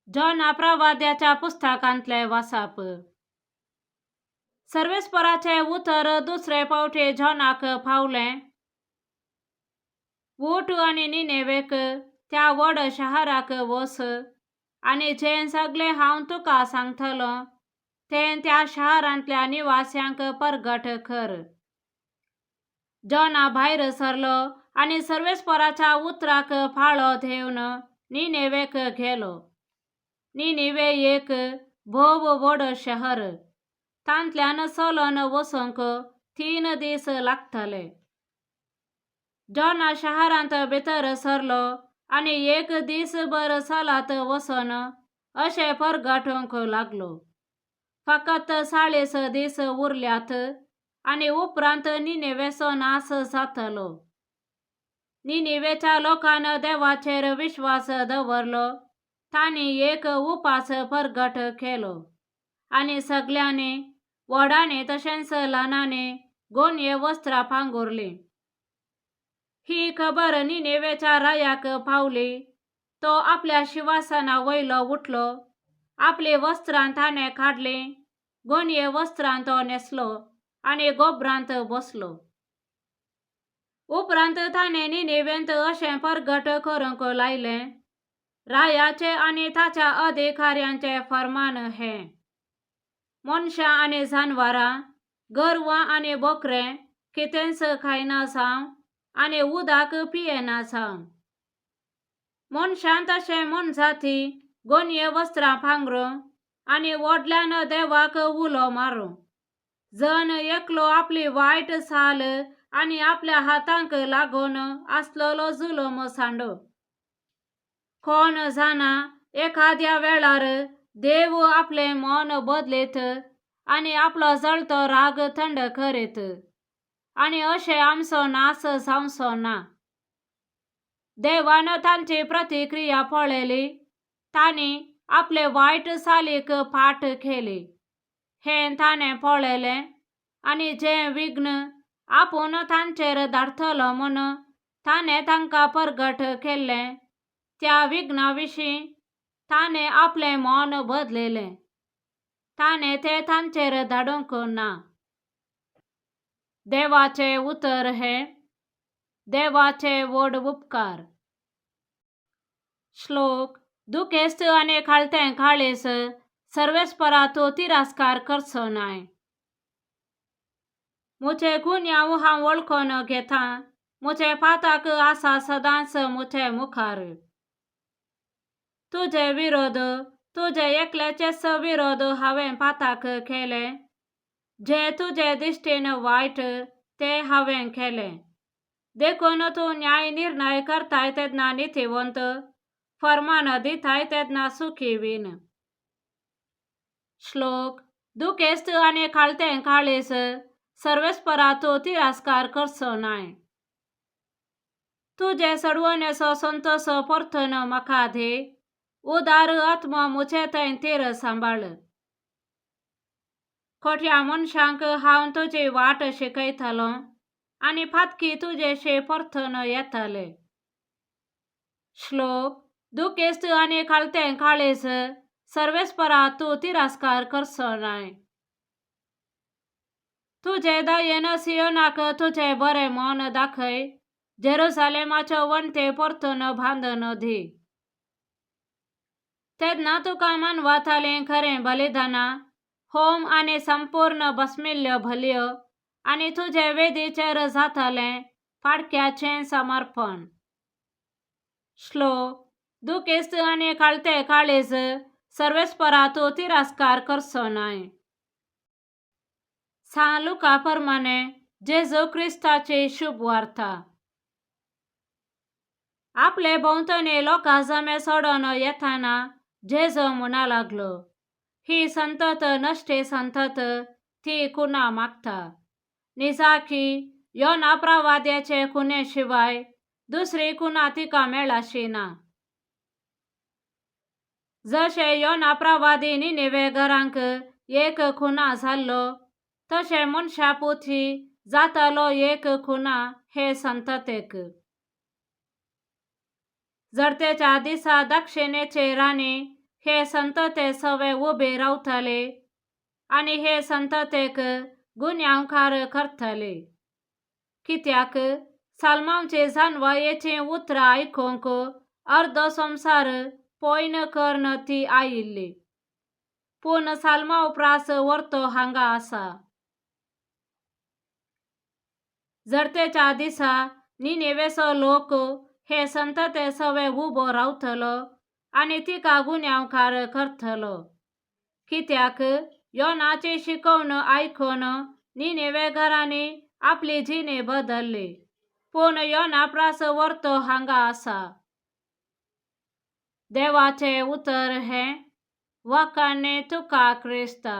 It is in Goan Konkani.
जोना प्रवाद्याच्या पुस्तकांतलें वाचप. सर्वेस्पराचें उतर दुसरे फावटी जॉनाक पावलें. उठ आनी निनेवेक, त्या व्हड शाराक वच आनी जें सगळें हांव तुका सांगतलों तें त्या शारांतल्या निवास्यांक परगट कर. जोना भायर सरलो आनी सर्वेस्पराच्या उतराक पाळो दिवन निनेवेक गेलो. निनेवे एक भोव व्हड शहर. तांतल्यान चलून वचूंक 3 दीस लागतले. जोना शारांत भितर सरलो आनी एक दीसभर चलत वचून अशें परगटूंक लागलो, फकत 40 दीस उरल्यात आनी उपरांत निनेवेचो नाश जातलो. निनेवेच्या लोकान देवाचेर विश्वास दवरलो. तांणी एक उपास परगट केलो आनी सगळ्यांनी, व्हडांनी तशेंच ल्हानांनी, गोणये वस्त्रां पांगुरलीं. ही खबर निनेवेच्या रायाक पावली. तो आपल्या शिंवासना वयलो उठलो. आपलीं वस्त्रां ताणें काडलीं. गोणये वस्त्रां तो न्हेसलो आनी गोबरांत बसलो. उपरांत ताणें निनेवेंत अशें परगट करूंक लायलें, रायाचें आनी ताच्या अधिकाऱ्यांचें फर्मान हें: मनशां आनी जानवरां, गोरवां आनी बोकरे कितेंच खायना जावं आनी उदक पियेना जावं. मनशान तशें मोनजाती गोणये वस्त्रां पांगरूं आनी व्हडल्यान देवाक उलो मारूं. जण एकलो आपली वायट चाल आनी आपल्या हातांक लागून आसलेलो जुलूम सांडूं. कोण जाणा, एखाद्या वेळार देव आपलें मन बदलीत आनी आपलो जळतो राग थंड करीत आनी अशें आमचो नाश जावचो ना. देवान तांची प्रतिक्रिया पळयली. तांणी आपले वायट चालीक फाट केली हें ताणें पळयलें आनी जें विघ्न आपूण तांचेर धाडटलो म्हूण ताणें तांकां परगट केल्लें, त्या विघ्ना विशीं ताणें आपलें मन बदलिलें. ताणें तें तांचेर धाडूंक ना. देवाचें उतर हें. देवाचे व्हड उपकार. श्लोक. दुखेस्त आनी खालतें काळीज, सर्वेस्परा तूं तिरस्कार करचो नाय. म्हजे गुन्यांव हांव वळखून घेतां. म्हजें पातक आसा सदांच म्हजे मुखार. तुजे विरोध, तुजे एकल्याचेच विरोध हांवें पातक केलें. जें तुजे दिश्टीन वायट तें हांवें केलें, देखून तूं न्याय निर्णय करताय तेन्ना नितीवंत, फर्मान दिताय तेन्ना चुकीविण. श्लोक. दुखेस्त आनी खालतें काळीज, सर्वेस्परा तूं तिरस्कार करचो नाय. तुजे सोडवणेचो संतोस परतून म्हाका दी. उदार आत्मो म्हजे थंय थीर सांबाळ. खोट्या मनशांक हांव तुजी वाट शिकयतलों आनी पातकी तुजेशी परतून येतले. श्लोक. दुखेस्त आनी खालतें काळीज, सर्वेस्परा तूं तिरस्कार करचो नाय. तुजे दयेन सियोनाक तुजें बरें मन दाखय. जेरुजालेमाच्यो वण्टी परतून बांदून दी. तेन्ना तुका मानवतालीं खरें बलिदानां, होम आनी संपूर्ण भस्मिल्ल्यो बलयो आनी तुजे वेदीचेर जातलें पाडक्याचें समर्पण. श्लोक. दुखेस्त आनी खालतें काळीज, सर्वेस्परा तूं तिरस्कार करचो नाय. सांत लुका प्रमाणे जेजू क्रिस्ताची शुभ वार्ता. आपले भोंवतणी लोकां जमे सोडून येताना जेजू म्हणा लागलो, ही संतत नश्टी संतत. ती खुणा मागता. निजाकी योना प्रवाद्याचे खुणे शिवाय दुसरी खुणा तिका मेळशी ना. जशें योना प्रवादी निनेवे घरांक एक खुणा जाल्लो, तशें मनशापुती जातलो एक खुणा हे संततेक. झडतेच्या दिसा दक्षिणेची राणी हे संतते सवे उबे रावतले आनी हे संततेक गुन्यांवकार करतले. कित्याक साल्मांवचे जानवायेचीं उतरां आयकूंक अर्दो संवसार पयन करून ती आयिल्ली, पूण साल्मांव प्रास व्हरतो हांगा आसा. जडतेच्या दिसा निनेवेचो लोक हे संतते सवे उबो रावतलो आनी तिका गुन्यांवकार करतलो. कित्याक योनाची शिकवण आयकून निनेवे घरांनी आपली जिणे बदल्ली, पूण योना प्रास व्हरतो हांगा आसा. देवाचें उतर हें. वाखाणणी तुका क्रिस्ता.